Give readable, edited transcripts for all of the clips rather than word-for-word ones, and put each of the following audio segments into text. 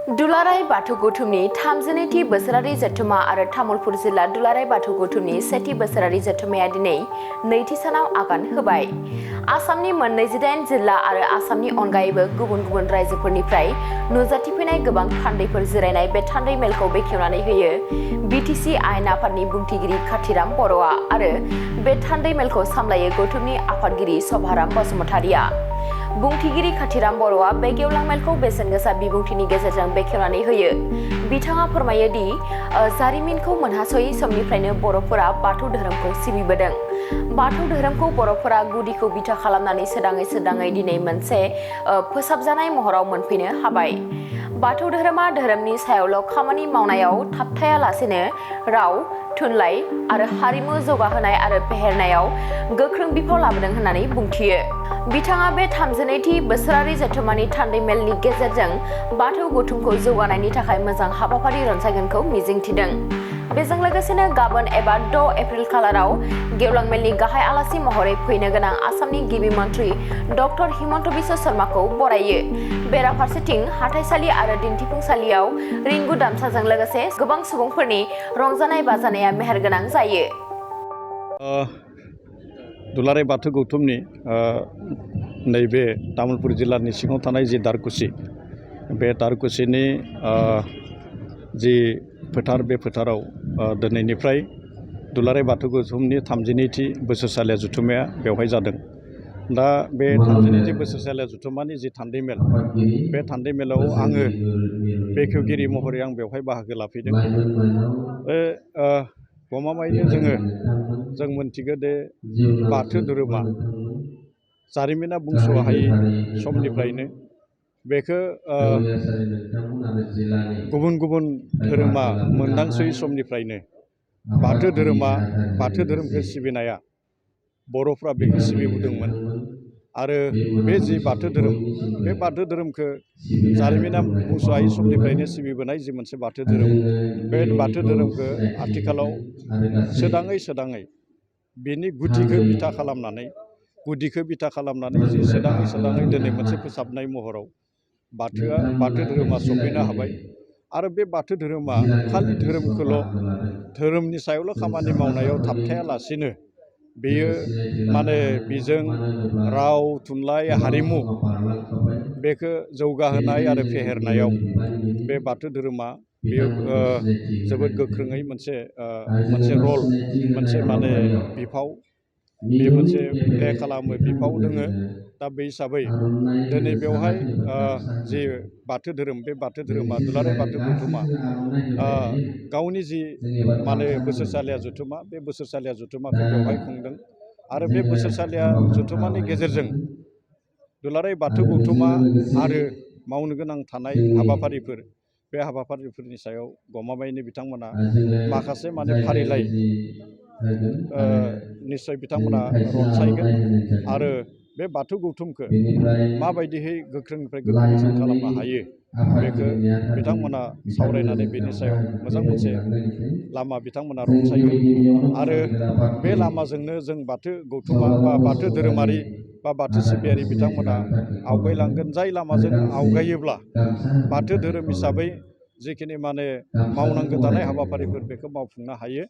दुलाराय बाथौ गौथुमनि 32थि बोसोरारि जथुमा आरो तामुलपुर जिल्ला दुलाराय बाथौ गौथुमनि 1थि बोसोरारि जथुमाया दिनै नैथि सानाव आगान होबाय। आसामनि मोन 28 जिल्ला आरो आसामनि अनगायैबो गुबुन गुबुन रायजोफोरनिफ्राय नुजाथिफैनाय गोबां थान्दैफोर जिरायनाय बे थान्दै मेलखौ बेखेवनानै होयो बिटिसि आयेन आफादनि बुंथिगिरि काथिराम बर'आ आरो बे थान्दै मेलखौ सामलायो गौथुमनि आफादगिरि सभाराम बसुमतारिया। बुंथिगिरि काथिराम बर'आ बे गेवलां मेलखौ बेसेन गोसा बिबुंथिनि गेजेरजों बेखेवनानै होयो। बिथाङा फोरमायो दि जारिमिनखौ मोनहासयै समनिफ्रायनो बर'फोरा बाथौ धोरोमखौ सिबिबोदों। बाथौ धोरोमखौ बर'फोरा गुदिखौ बिथा खालामनानै सोदाङै दिनै मोनसे फोसाबजानाय महराव मोनफैनो हाबाय। बाथौ धोरोमा धोरोमनि सायावल' खामानि मावनायाव थाबथायालासेनो राव, थुनलाइ आरो हारिमु जौगाहोनाय आरो फेहेरनायाव गोख्रों बिफाव लाबोदों होननानै बुंथियो। बिथाङा बे 32थि बोसोरारि जथुमानि थान्दै मेलनि गेजेरजों बाथौ गौथुमखौ जौगानायनि थाखाय मोजां हाबाफारि रनसायगोनखौ मिजिंथिदों। बेजों लोगोसेनो गाबोन एबा 6 एप्रिल खालाराव गेवलां मेलनि गाहाय आलासि महरै फैनो गोनां आसामनि गिबि मन्त्रि डक्टर हिमन्त बिश्व शर्माखौ बरायो। बेराफारसेथिं हाथाइसालि आरो दिन्थिफुंसालियाव रिंगु दामसाजों लोगोसे गोबां सुबुंफोरनि रंजानाय बाजानाया मेहेरगोनां जायो। दुलाराय बाथौ गौथुमनि नैबे तामुलपुर जिल्लानि सिङाव थानाय जि दारकुसि, बे दारकुसिनि जि फोथार, बे फोथाराव दिनैनिफ्राय दुलाराय बाथौ गौथुमनि 32थि बोसोरसालिया जथुमाया बेवहाय जादों। दा बे 32थि बोसोरसालिया जथुमानि जि थान्दै मेल, बे थान्दै मेलाव आङो बेखेवगिरि महरै आं बेवहाय बाहागो लाफैदों। गमामायैनो जों मोनथिगौ दे बाथौ धोरोमा जारिमिना बुंस'हायै समनिफ्रायनो बेखौ गुबुन गुबुन धोरोमा मोनदांस'यै समनिफ्रायनो बाथौ धोरोमखौ सिबिनाया बर'फ्रा बेखौ सिबिबोदोंमोन। आरो बे जि बाथौ धोरोम, बे बाथौ धोरोमखौ जारिमिना बुंस'हायै समनिफ्रायनो सिबिबोनाय जि मोनसे बाथौ धोरोम, बे बाथौ धोरोमखौ आथिखालाव सोदाङै बेनि गुदिखौ बिथा खालामनानै जि सोदाङै दिनै मोनसे फोसाबनाय महराव बाथौ धोरोमा सफैनो हाबाय। आरो बे बाथौ धोरोमा खालि धोरोमनि सायावल' खामानि मावनायाव थाबथायालासेनो बेयो बिजों, राव, थुनलाइ, हारिमु बेखौ जौगाहोनाय आरो फेहेरनायाव बे बाथौ धोरोमा बेयो जोबोद गोख्रोङै मोनसे रल, मोनसे बिफाव, बे मोनसे प्ले खालामो, बिफाव दोङो। दा बे हिसाबै दिनै बेवहाय जि बाथौ धोरोम, बे बाथौ धोरोमा दुलाराय बाथौ गौथुमा गावनि जि बोसोरसालिया जथुमा, बे बोसोरसालिया जथुमाखौ बेवहाय खुंदों। आरो बे बोसोरसालिया जथुमानि गेजेरजों दुलाराय बाथौ गौथुमा आरो मावनो गोनां थानाय हाबाफारिफोर, बे हाबाफारिफोरनि सायाव गमामायैनो बिथांमोना माखासे फारिलाइ निस्सय बिथांमोना रनसायगोन। आरो बे बाथौ गौथुमखौ माबायदिहै गोख्रोंनिफ्राय गोख्रोंसिन खालामनो हायो बेखौ बिथांमोना सावरायनानै बेनि सायाव मोजां मोनसे लामा बिथांमोना रनसायगोन। आरो बे लामाजोंनो जों बाथौ गौथुमा बा बाथौ धोरोमारि बा बाथौ सिबियारि बिथांमोना आवगायलांगोन। जाय लामाजों आवगायोब्ला बाथौ धोरोम हिसाबै जिखिनि मावनांगौ थानाय हाबाफारिफोर बेखौ मावफुंनो हायो।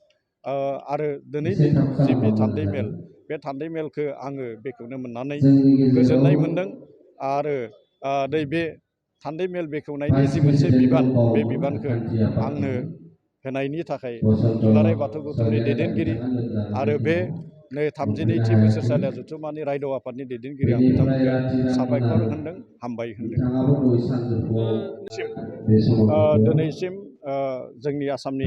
आरो दिनैनि जि बे थान्दै मेल, बे थान्दै मेलखौ आङो बेखेवनो मोननानै गोजोननाय मोन्दों। आरो बे थान्दै मेल बेखेवनायनि जि मोनसे बिबान, बे बिबानखौ आंनो होनायनि थाखाय दुलाराय बाथौ गौथुमनि दैदेनगिरि आरो बे 32थि बोसोरसालिया जथुमानि रायदों आफादनि दैदेनगिरि, आं बिथांमोनखौ साबायखर होन्दों, हामबाय होन्दों। दिनैसिम जोंनि आसामनि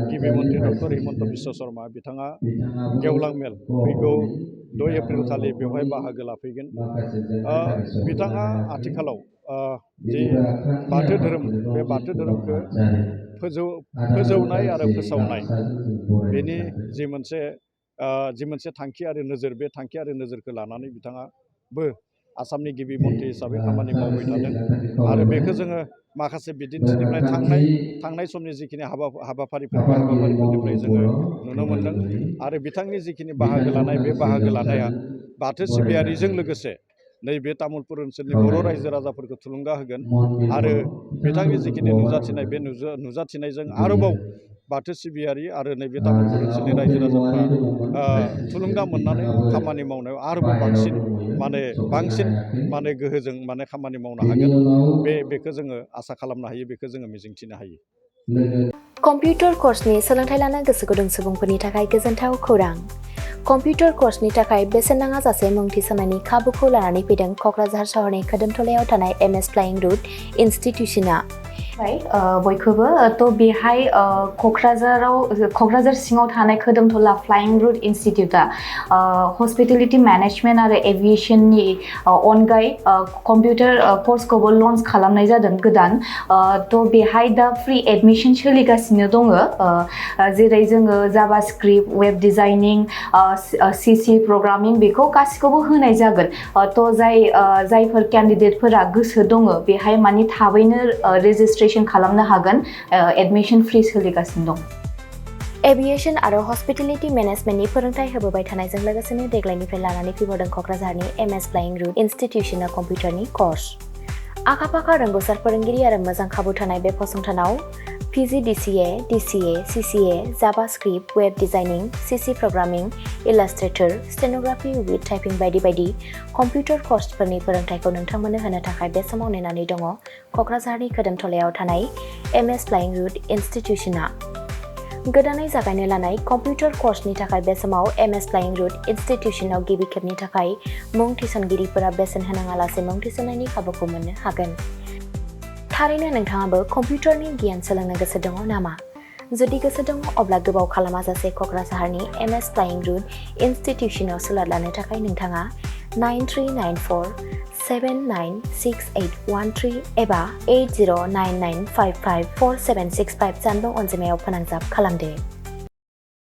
गिबि मन्त्रि डक्टर हिमन्त बिश्व शर्मा बिथाङा गेवलां मेल फैगौ 6 एप्रिल खालि बेवहाय बाहागो लाफैगोन। बिथाङा आथिखालाव जि बाथौ धोरोम, बे बाथौ धोरोमखौ फोजौनाय आरो फोसावनाय, बेनि जि मोनसे थांखि आरो नोजोर, बे थांखि आरो नोजोरखौ लानानै बिथाङाबो आसामनि गिबि मन्त्रि हिसाबै खामानि मावबाय थादों। आरो बेखौ जोङो माखासे बिदिन्थिनिफ्राय थांनाय समनि जिखिनि हाबाफारिफोर, बे हाबाफारिफोरनिफ्राय जोङो नुनो मोन्दों। आरो बिथांनि जिखिनि बाहागो लानाय, बे बाहागो लानाया बाथौ सिबियारिजों लोगोसे नैबे तामुलपुर ओनसोलनि बर' रायजो राजाफोरखौ थुलुंगा होगोन आरो बिथांनि जिखिनि नुजाथिनाय बे नुजाथिनायजों आरोबाव बाथौ सिबियारि आरो नैबे तामुलपुर ओनसोलनि रायजो राजाफ्रा थुलुंगा मोननानै खामानि मावनायाव आरोबाव बांसिन गोहोजों खामानि मावनो हागोन बेखौ जोङो आसा खालामनो हायो बेखौ जोङो मिजिंथिनो हायो। कम्पिउटार कर्सनि सोलोंथाइ लानो गोसो गुदुं सुबुंफोरनि थाखाय गोजोनथाव खौरां। कम्पिउटार कर्सनि थाखाय बेसेन नाङा जासे मुं थिसननायनि खाबुखौ लानानै फैदों क'क्राझार सहरनि खोदोमथलायाव थानाय MS फ्लाइं रुट इनस्टिट्यूशना। बयखौबो बेहाय क'क्राझार सिङाव थानाय खोदोमथला फ्लाइं रुट इनस्टिट्यूटा हस्पिटेलिटी मेनेजमेन्ट आरो एभिएशननि अनगायै कम्पिउटार कर्सखौबो लन्च खालामनाय जादों गोदान। बेहाय दा फ्रि एडमिशन सोलिगासिनो दङ, जेरै जोङो JavaScript, web designing, CC programming बेखौ गासिखौबो होनाय जागोन। जायफोर केन्डिडेटफोरा गोसो दङ बेहाय थाबैनो रेजिस्ट्रेशन खालामनो हागोन, एडमिशन फ्रि सोलिगासिनो दं। एभिएशन आरो हस्पिटेलिटी मेनेजमेन्टनि फोरोंथाय होबोबाय थानायजों लोगोसेनो देग्लायनिफ्राय लानानै फैबावदों क'क्राझारनि MS फ्लाइं रुट इनस्टिट्यूशना कम्पिउटारनि कर्स। आखा-फाखा रोंग'सार फोरोंगिरि आरो मोजां खाबु थानाय बे फसंथानाव PGDCA, DCA, CCA, JavaScript, web designing, CC programming, illustrator, stenography with typing बायदि बायदि कम्पिउटार कर्सफोरनि फोरोंथायखौ नोंथांमोननो होनो थाखाय बे समाव नेनानै दङ क'क्राझारनि खोदोमथलायाव थानाय MS फ्लाइं रुट इनस्टिट्यूशना। गोदानै जागायनो लानाय कम्पिउटार कर्सनि थाखाय बे समाव MS फ्लाइं रुट इनस्टिट्यूशनाव गिबि खेबनि थाखाय मुं थिसनगिरिफोरा बेसेन होनाङालासे मुं थिसननायनि खाबुखौ मोननो हागोन। थारैनो नोंथाङाबो कम्पिउटारनि गियान सोलोंनो गोसो दङ नामा? जुदि गोसो दङ अब्ला गोबाव खालामाजासे क'क्राझारनि MS फ्लाइं रुट इनस्टिट्यूशनाव सुलाद लानो थाखाय नोंथाङा 9394796813 एबा 8099554765 जानबुं अनजिमायाव फोनांजाब खालामदो।